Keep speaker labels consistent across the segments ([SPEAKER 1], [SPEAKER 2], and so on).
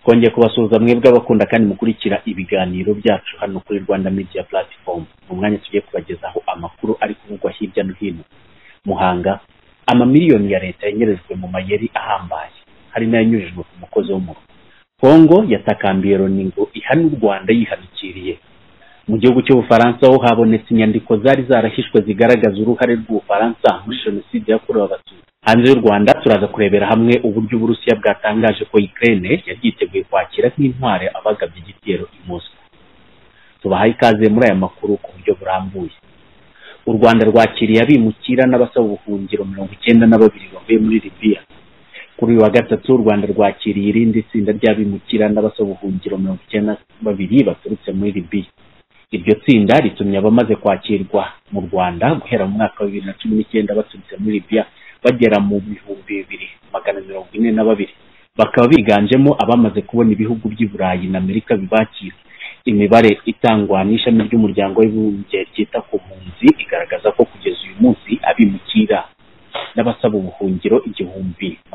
[SPEAKER 1] Twongeye kubasuhuza mwebwe abakunda kandi mukurikira ibiganiro byacu hano kuri Rwanda Media Platform. Mu mwanya tugiye kubagezaho amakuru ari kuvugwa hirya no hino. Muhanga, amamiliyoni ya leta yanyerejwe mu mayeri ahambaye, hari n'ayanyujijwe ku mukozi wo mu rugo. Kongo yatakambiye Loni ngo ihane u Rwanda yihanukiriye. Mu gihugu cy'Ubufaransa ho habonetse inyandiko zari zarahishwe zigaragaza uruhare rw'Ubufaransa muri Jenoside yakorewe Abatutsi. Hanze y'u Rwanda turaza kurebera hamwe uburyo Uburusiya bwatangaje ko Ukraine yari yiteguye kwakira nk'intware abagabye igitero i Moscow. Tubahaye ikaze muri aya makuru ku buryo burambuye. U Rwanda rwakiriye abimukira n'abasaba ubuhungiro 92 bavuye muri Libya. Kuri uyu wa gatatu u Rwanda rwakiriye irindi tsinda ry'abimukira n'abasaba ubuhungiro 92 baturutse muri Libya. Iryo tsinda ritumye abamaze kwakirwa mu Rwanda guhera mu mwaka wa 2019 baturutse muri Libya bagera mu 2442, bakaba biganjemo abamaze kubona ibihugu by'i Burayi na Amerika bibakira. Imibare itangwa n'ishami ry'umuryango w'abibumbye ryita ku mpunzi igaragaza ko kugeza uyu munsi abimukira n'abasaba ubuhungiro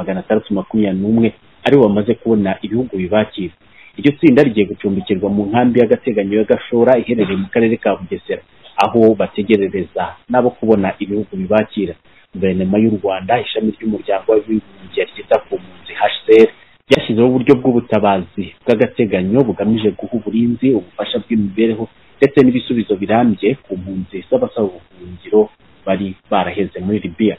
[SPEAKER 1] 1621 aribo bamaze kubona ibihugu bibakira. Iryo tsinda rigiye gucumbikirwa mu nkambi y'agateganyo ya Gashora iherereye mu karere ka Bugesera, aho bategerereza nabo kubona ibihugu bibakira. Guverinoma y'u Rwanda, ishami ry'umuryango w'abibumbye ryita ku mpunzi HCR, ryashyizeho uburyo bw'ubutabazi bw'agateganyo bugamije guha uburinzi, ubufasha bw'imibereho ndetse n'ibisubizo birambye ku mpunzi z'abasaba ubuhungiro bari baraheze muri Libya.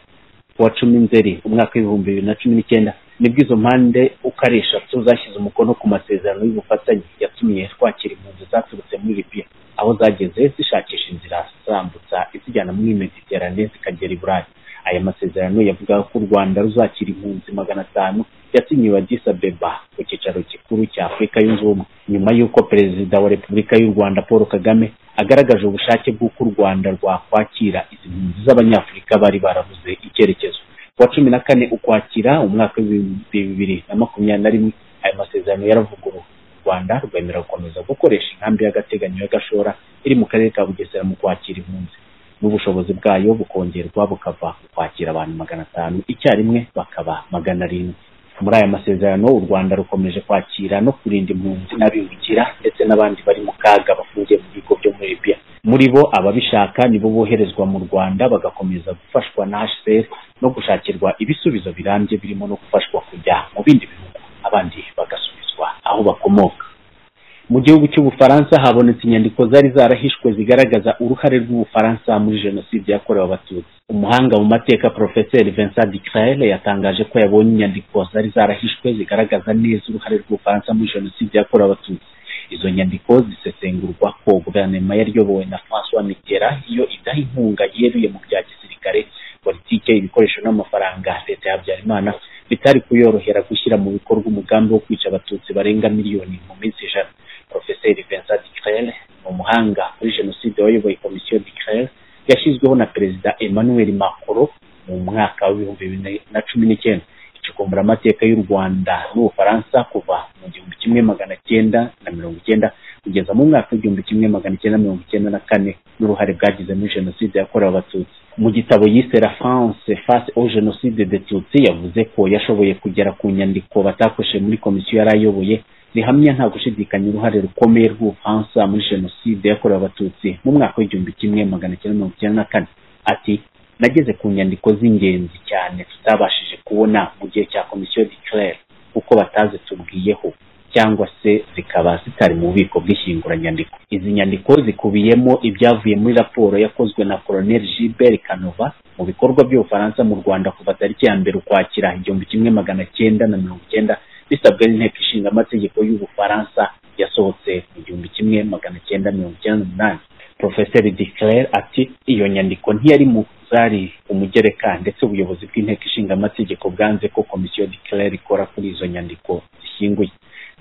[SPEAKER 1] Kuwa 10 Nzeri umwaka wa 2019 nibwo izo mpande uko ari eshatu zashyize umukono ku masezerano y'ubufatanye yatumye twakira impunzi zaturutse muri Libya, aho zageze zishakisha inzira zambutsa izijyana muri Mediterane zikagera i Burayi. Aya masezerano yavugaga ko u Rwanda ruzakira impunzi 500 yasinyiwe Addis Abeba ku cyicaro gikuru cya Afurika yunze ubumwe, nyuma y'uko Perezida wa Repubulika y'u Rwanda Paul Kagame agaragaje ubushake bw'uko u Rwanda rwakwakira izi mpunzi z'Abanyafurika bari barabuze icyerekezo. Kuwa 14 Ukwakira umwaka wa 2021 aya masezerano yaravuguruwe, u Rwanda rwemera gukomeza gukoresha inkambi y'agateganyo ya Gashora iri mu karere ka Bugesera mu kwakira impunzi, n'ubushobozi bwayo bukongerwa bukava ku kwakira abantu 500 icyarimwe bakaba 700. Muri aya masezerano u Rwanda rukomeje kwakira no kurinda impunzi n'abimukira ndetse n'abandi bari mu kaga bafungiye mu bigo byo muri Libya. Muri bo ababishaka nibo boherezwa mu Rwanda bagakomeza gufashwa na HCR no gushakirwa ibisubizo birambye birimo no gufashwa kujya mu bindi bihugu, abandi bagasubizwa aho bakomoka. Mu gihugu cy'Ubufaransa habonetse inyandiko zari zarahishwe zigaragaza uruhare rw'Ubufaransa muri Jenoside yakorewe Abatutsi. Umuhanga mu mateka Professeur Vincent Ducrel yatangaje ko yabonye inyandiko zari zarahishwe zigaragaza neza uruhare rw'Ubufaransa muri Jenoside yakorewe Abatutsi. Izo nyandiko zisesengurwa ko guverinoma yari iyobowe na François Mitterrand iyo idaha inkunga yeruye mu bya gisirikare, politike, ibikoresho n'amafaranga leta ya Habyarimana bitari kuyorohera gushyira mu bikorwa umugambi wo kwica Abatutsi barenga miliyoni mu minsi 100. Professeur Vincent Ducrel ni umuhanga kuri Jenoside wayoboye Komisiyo Ducrel yashyizweho na Perezida Emmanuel Macron mu mwaka wa 2019. Icukumbura amateka y'u Rwanda n'Ubufaransa kuva mu 1990 kugeza mu mwaka wa 1994 n'uruhare bwagize muri Jenoside yakorewe Abatutsi. Mu gitabo yise La France face au génocide des Tutsi yavuze ko yashoboye kugera ku nyandiko batakoresheje muri komisiyo yari ayoboye rihamya nta gushidikanya uruhare rukomeye rw'Ubufaransa muri Jenoside yakorewe Abatutsi mu mwaka wa 1994. Ati: nageze ku nyandiko z'ingenzi cyane tutabashije kubona mu gihe cya Komisiyo Ducrel kuko batazitubwiyeho cyangwa se zikaba zitari mu bubiko bw'ishyinguranyandiko. Izi nyandiko zikubiyemo ibyavuye muri raporo yakozwe na Colonel Gilbert Canova mu bikorwa by'Ubufaransa mu Rwanda kuva tariki ya 1 Ukwakira 1990 bisabwe n'Inteko Ishinga Amategeko y'Ubufaransa yasohotse mu 1998. Professeur Ducrel ati: iyo nyandiko ntiyari mu zari umugereka, ndetse ubuyobozi bw'Inteko Ishinga Amategeko bwanze ko Komisiyo Ducrel ikora kuri izo nyandiko zishyinguye.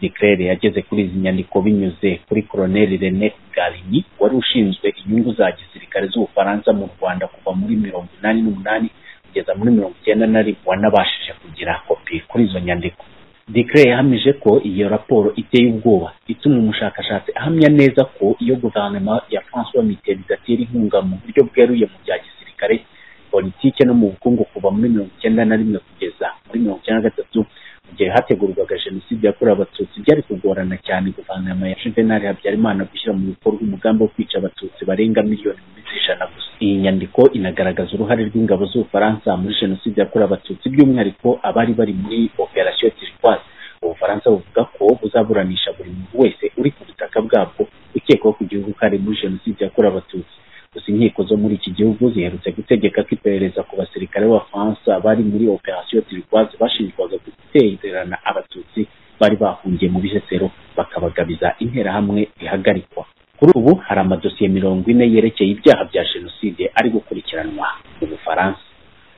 [SPEAKER 1] Ducrel yageze kuri izi nyandiko binyuze kuri Colonel René Galigny wari ushinzwe inyungu za gisirikare z'Ubufaransa mu Rwanda kuva muri 1988 kugeza muri 1991, wanabashije kugira kopi kuri izo nyandiko. Ducrel yahamije ko iyo raporo iteye ubwoba ituma umushakashatsi ahamya neza ko iyo guverinoma ya François Mitterrand idatera inkunga mu buryo bweruye mu bya gisirikare, politike no mu bukungu kuva muri 1991 kugeza muri 1993, Igihe hategurwaga jenoside yakorewe Abatutsi, byari kugorana cyane guverinoma ya Juvenal Habyarimana gushyira mu bikorwa umugambi wo kwica Abatutsi barenga miliyoni mu minsi 100 gusa. Iyi nyandiko inagaragaza uruhare rw'ingabo z'Ubufaransa muri jenoside yakorewe Abatutsi, by'umwihariko abari bari muri Operation Turquoise. Ubufaransa buvuga ko buzaburanisha buri muntu wese uri ku butaka bwabwo ukekwaho kugira uruhare muri jenoside yakorewe Abatutsi. Gusa inkiko zo muri iki gihugu ziherutse gutegeka ko iperereza ku basirikare b'Abafaransa bari muri Operation Turquoise bashinjwaga gutererana Abatutsi bari bahungiye mu Bisesero bakabagabiza Interahamwe rihagarikwa. Kuri ubu hari amadosiye 40 yerekeye ibyaha bya jenoside ari gukurikiranwa mu Bufaransa.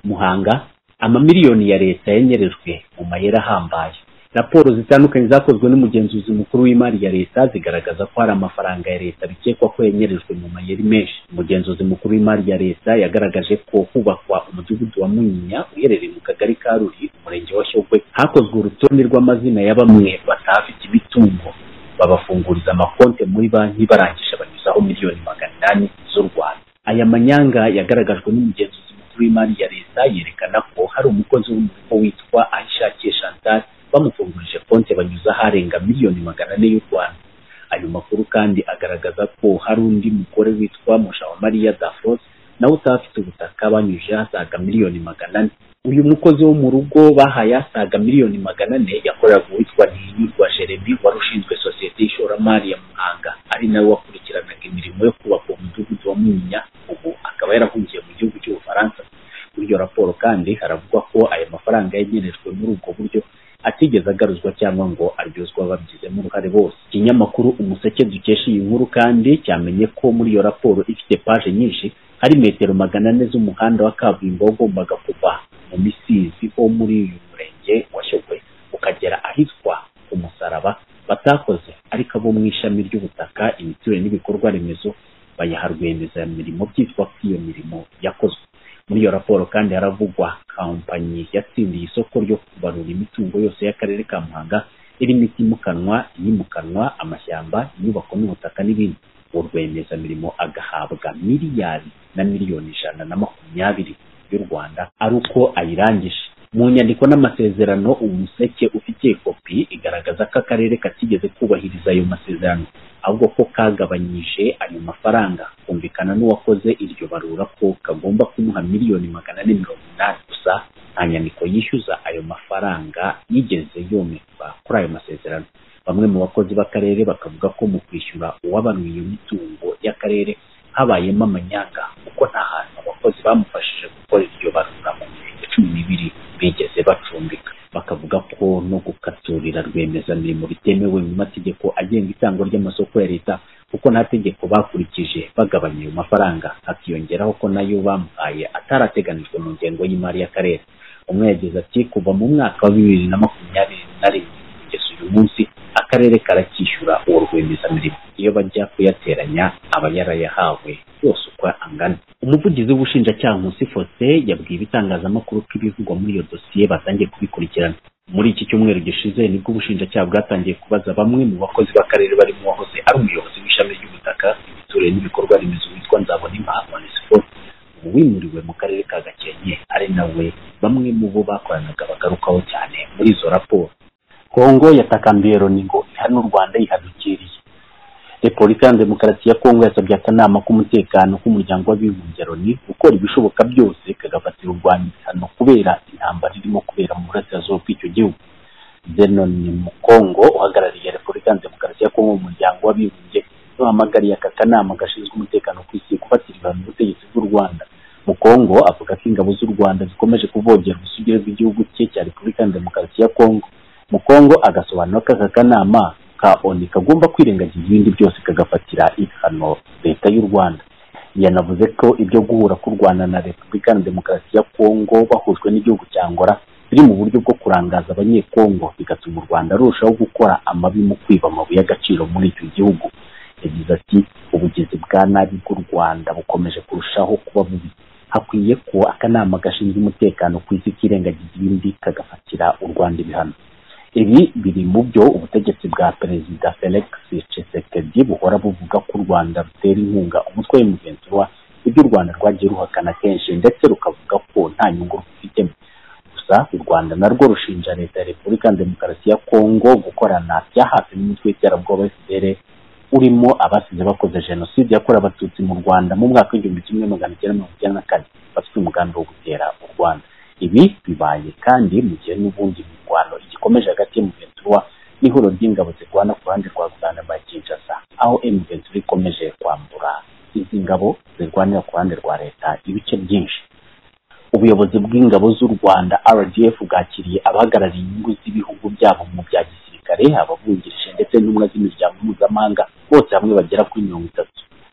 [SPEAKER 1] Muhanga, amamiliyoni ya leta yanyerejwe mu mayeri ahambaye. Raporo zitandukanye zakozwe n'umugenzuzi mukuru w'imari ya leta zigaragaza ko hari amafaranga ya leta bikekwa ko yanyerejwe mu mayeri menshi. Umugenzuzi mukuru w'imari ya leta yagaragaje ko hubakwa umudugudu wa Munyinya uherereye mu kagari ka Ruri, umurenge wa Shyogwe, hakozwe urutonde rw'amazina ya bamwe batafite imitungo, babafunguriza amakonte muri banki, barangije banyuzaho miliyoni 800 z'u Rwanda. Aya manyanga yagaragajwe n'umugenzuzi mukuru w'imari ya leta yerekana ko hari umukozi w'umuko witwa Aishakiye Chantal bamufungurije konti banyuza harenga miliyoni 400 y'u Rwanda. Ayo makuru kandi agaragaza ko hari undi mugore witwa Mushawamariya Dafros nawe utafite ubutaka banyuje asaga miliyoni 400. Uyu mukozi wo mu rugo bahaye asaga miliyoni 400 yakoreraga uwitwa Ntihinyurwa Jeremy wari ushinzwe sosiyete y'ishoramari ya Muhanga, ari nawe wakurikiranaga imirimo yo kubaka umudugudu wa Munyinya, ubu akaba yarahungiye mu gihugu cy'Ubufaransa. Muri iyo raporo kandi haravugwa ko aya mafaranga yanyerejwe muri ubwo buryo atigeze agaruzwa cyangwa ngo aryozwe ababigizemo uruhare bose. Ikinyamakuru Umuseke dukesha iyi nkuru kandi cyamenye ko muri iyo raporo ifite paje nyinshi hari metero 400 z'umuhanda wa kaburimbo wagombaga kuva mu Misizi ho muri uyu murenge wa Shyogwe ukagera ahitwa ku Musaraba batakoze, ariko abo mu ishami ry'ubutaka, imiturire n'ibikorwa remezo bayaha rwiyemezamirimo byitwa ko iyo mirimo yakozwe. Muri iyo raporo kandi haravugwa kompanyi yatsindiye isoko ryo kubarura imitungo yose y'akarere ka Muhanga irimo itimukanwa, iyimukanwa, amashyamba, inyubako n'ubutaka n'ibindi. Uwo rwiyemezamirimo agahabwa miliyari na miliyoni 120 y'u Rwanda ari uko ayirangije. Mu nyandiko n'amasezerano Umuseke ufitiye kopi igaragaza ko akarere katigeze kubahiriza ayo masezerano, ahubwo ko kagabanyije ayo mafaranga, kumvikana n'uwakoze iryo barura ko kagomba kumuha miliyoni 480. Gusa nta nyandiko yishyuza ayo mafaranga yigeze yomekwa kuri ayo masezerano. Bamwe mu bakozi b'akarere bakavuga ko mu kwishyura uwabaruye iyo mitungo y'akarere habayemo amanyanga, kuko nta hantu abakozi bamufashije gukora iryo barura mu mirenge 12 bigeze bacumbika. Bakavuga ko no gukaturira rwiyemezamirimo bitemewe mu mategeko agenga itangwa ry'amasoko ya leta, kuko nta tegeko bakurikije bagabanya ayo mafaranga, hakiyongeraho ko nayo bamuhaye atarateganijwe mu ngengo y'imari y'akarere. Umwe yagize ati kuva mu mwaka wa 2021 kugeza uyu munsi akarere karakishyura uwo rwiyemezamirimo, iyo bajya kuyateranya aba yarayahawe yose uko angana. Umuvugizi w'ubushinjacyaha Nkusi Faustin yabwiye ibitangazamakuru ko ibivugwa muri iyo dosiye batangiye kubikurikirana. Muri iki cyumweru gishize nibwo ubushinjacyaha bwatangiye kubaza bamwe mu bakozi b'akarere barimo uwahoze ari umuyobozi w'ishami ry'ubutaka, imiturire n'ibikorwa remezo witwa Nzabonimpa Onesphore, ubu wimuriwe mu karere ka Gakenke, ari nawe bamwe mu bo bakoranaga bagarukaho cyane muri izo raporo. Kongo yatakambiye Loni ngo ihane u Rwanda yihanukiriye. Repubulika ya Demokarasi ya Kongo yasabye akanama k'umutekano k'umuryango w'abibumbye Loni gukora ibishoboka byose kagafatira u Rwanda ibihano kubera intambara irimo kubera mu burasirazuba bw'icyo gihugu. Zenon Mukongo uhagarariye Repubulika ya Demokarasi ya Kongo mu muryango w'abibumbye yahamagariye aka kanama gashinzwe umutekano ku isi gufatira ibihano ubutegetsi bw'u Rwanda. Mukongo avuga ko ingabo z'u Rwanda zikomeje kuvogera ubusugire bw'igihugu cye cya Repubulika ya Demokarasi ya Kongo. Mukongo agasobanura ko aka kanama ka ONU kagomba kwirengagiza ibindi byose kagafatira ibihano leta y'u Rwanda. Yanavuze ko ibyo guhura k'u Rwanda na Repubulika ya Demokarasi ya Kongo bahujwe n'igihugu cya Angola biri mu buryo bwo kurangaza abanyekongo, bigatuma u Rwanda rurushaho gukora amabi mu kwiba amabuye y'agaciro muri icyo gihugu. Yagize ati ubugizi bwa nabi bw'u Rwanda bukomeje kurushaho kuba bubi, hakwiye ko akanama gashinzwe umutekano ku isi kirengagiza ibindi kagafatira u Rwanda ibihano. Ibi biri mu byo ubutegetsi bwa Perezida Felix Tshisekedi buhora buvuga ko u Rwanda rutera inkunga umutwe w'M23, ibyo u Rwanda rwagiye ruhakana kenshi ndetse rukavuga ko nta nyungu rufitemo. Gusa u Rwanda narwo rushinja leta ya Repubulika Demokarasi ya Kongo gukorana bya hafi n'umutwe w'iterabwoba FDLR urimo abasize bakoze jenoside yakorewe Abatutsi mu Rwanda mu mwaka w'1994 bafite umugambi wo gutera u Rwanda. Ibi bibaye kandi mu gihe n'ubundi mirwano igikomeje hagati ya M23 n'ihuriro ry'ingabo zirwana ku ruhande rwa guverinoma ya Kinshasa, aho M23 ikomeje kwambura izi ngabo zirwanira ku ruhande rwa leta ibice byinshi. Ubuyobozi bw'ingabo z'u Rwanda RDF bwakiriye abahagarariye inyungu z'ibihugu byabo mu bya gisirikare, ababungirije ndetse n'intumwa z'imiryango mpuzamahanga, bose hamwe bagera kuri 30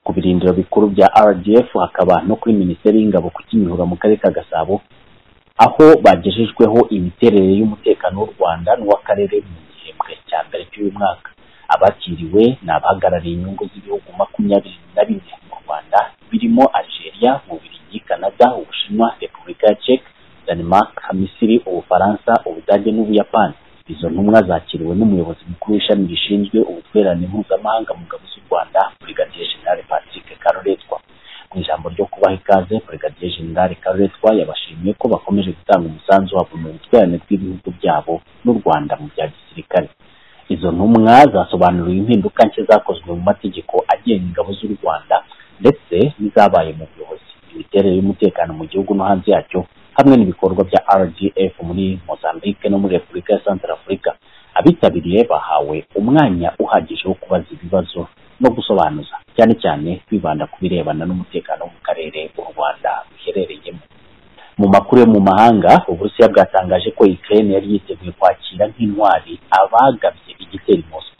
[SPEAKER 1] ku birindiro bikuru bya RDF, hakaba no kuri Minisiteri y'Ingabo ku Kimihurura mu karere ka Gasabo, aho bagejejweho imiterere y'umutekano w'u Rwanda n'uw'akarere mu gihembwe cya mbere cy'uyu mwaka. Abakiriwe ni abahagarariye inyungu z'ibihugu 24 mu Rwanda, birimo Algeria, Ububiligi, Canada, Ubushinwa, Repubulika ya Czech, Denmark, Misiri, Ubufaransa, Ubudage n'Ubuyapani. Izo ntumwa zakiriwe n'umuyobozi mukuru w'ishami rishinzwe ubutwererane mpuzamahanga mu ngabo z'u Rwanda, Brigadier General Patrick Karuretwa. Mu ijambo ryo kubaha ikaze, Brigadier General Karuretwa yabashimiye ko bakomeje gutanga umusanzu wabo mu butwererane bw'ibihugu byabo n'u Rwanda mu bya gisirikare. Izo ntumwa zasobanuriwe impinduka nshya zakozwe mu mategeko agenga ingabo z'u Rwanda ndetse n'izabaye mu buyobozi, imiterere y'umutekano mu gihugu no hanze yacyo, hamwe n'ibikorwa bya RDF muri Mozambique no muri Repubulika ya Centrafrica. Abitabiriye bahawe umwanya uhagije wo kubaza ibibazo no gusobanuza, cyane cyane kwibanda ku birebana n'umutekano mu karere u Rwanda ruherereyemo. Mu makuru yo mu mahanga, Uburusiya bwatangaje ko Ukraine yari yiteguye kwakira nk'intwari abagabye igitero i Moscow.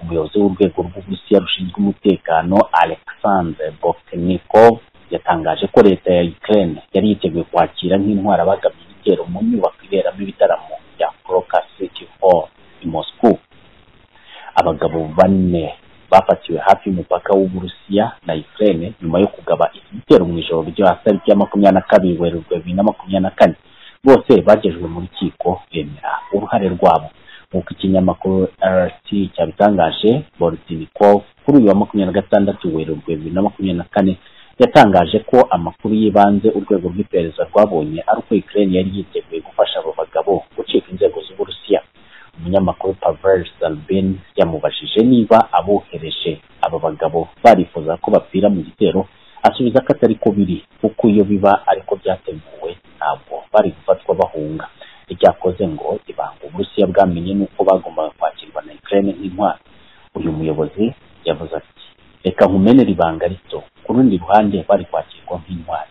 [SPEAKER 1] Umuyobozi w'urwego rw'Uburusiya rushinzwe umutekano Alexander Bortnikov yatangaje ko leta ya Ukraine yari yiteguye kwakira nk'intwari abagabye igitero mu nyubako iberamo ibitaramo bya Crocus City Hall i Moscow. Abagabo 4 bafatiwe hafi y'umupaka w'Uburusiya na Ukraine nyuma yo kugaba igitero mu ijoro rya tariki ya 22 Werurwe 2024. Bose bagejejwe mu rukiko bemera uruhare rwabo. Nk'uko ikinyamakuru RT cyabitangaje, Bortnikov kuri uyu wa 26 Werurwe 2024 yatangaje ko amakuru y'ibanze urwego rw'iperereza rwabonye ari uko Ukraine yari yiteguye gufasha abo bagabo gucika inzego z'Uburusiya. Umunyamakuru Pavel Salbin yamubajije niba abohereje aba bagabo barifuza ko bapfira mu gitero, asubiza ko atari ko biri, kuko iyo biba ariko byateguwe ntabwo bari gufatwa bahunga. Icyakoze ngo ibanga Uburusiya bwamenye nuko bagombaga kwakirwa na Ukraine nk'intwari. Uyu muyobozi yavuze ati: "Reka nkumenere ibanga rito, ku rundi ruhande bari kwakirwa nk'intwari."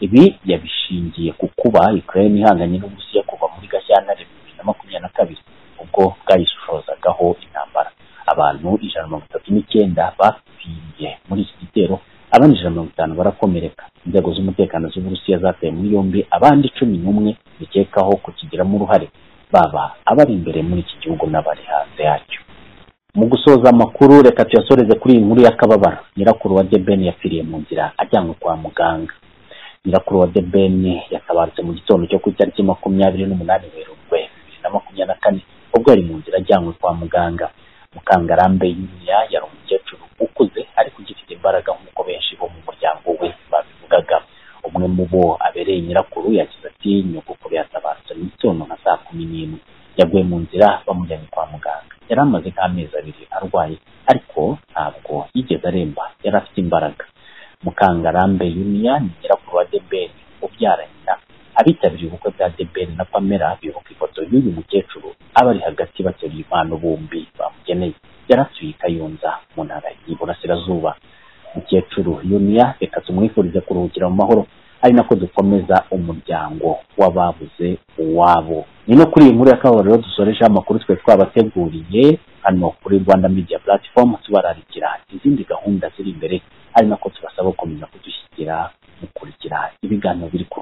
[SPEAKER 1] Ibi yabishingiye ku kuba Ukraine ihanganye n'Uburusiya kuva muri Gashyantare 2022 ubwo bwayishozagaho intambara. Abantu 139 bapfiriye muri iki gitero, abandi 150 barakomereka. Inzego z'umutekano z'Uburusiya zataye muri yombi abandi 11 bikekaho kukigiramo uruhare, baba abari imbere muri iki gihugu n'abari hanze yacyo. Mu gusoza amakuru, reka tuyasoreze kuri iyi nkuru y'akababaro. Nyirakuru wa The Ben yapfiriye mu nzira ajyanwe kwa muganga. Nyirakuru wa The Ben yatabarutse mu gitondo cyo ku itariki 28 Werurwe 2024 ubwo yari mu nzira ajyanwe kwa muganga. Mukangarambe Yunia yari umukecuru ukuze ariko ugifite imbaraga nk'uko benshi bo mu muryango we babivugaga. Umwe mu bo abereye nyirakuru yagize ati: "Nyogokuru yatabarutse mu gitondo nka saa 11, yaguye mu nzira bamujyanye kwa muganga. Yari amaze nk'amezi 2 arwaye, ariko ntabwo yigeze aremba, yari afite imbaraga." Mukangarambe Yunia ni nyirakuru wa The Ben ubyara nyina. Abitabiriye ubukwe bwa The Ben na Pamela bibuka ifoto y'uyu mukecuru abari hagati bateruye impano bombi bamugeneye. Yaratuye i Kayonza mu ntara y'Iburasirazuba. Mukecuru Yunia reka tumwifurize kuruhukira mu mahoro, ari nako dukomeza umuryango w'ababuze uwabo. Ni no kuri iyi nkuru y'akababaro dusoreje amakuru twe twabateguriye hano kuri Rwanda Media Platform, tubararikira izindi gahunda ziri imbere, ari nako tubasaba gukomeza kudushyigikira mukurikira ibiganiro biri kuri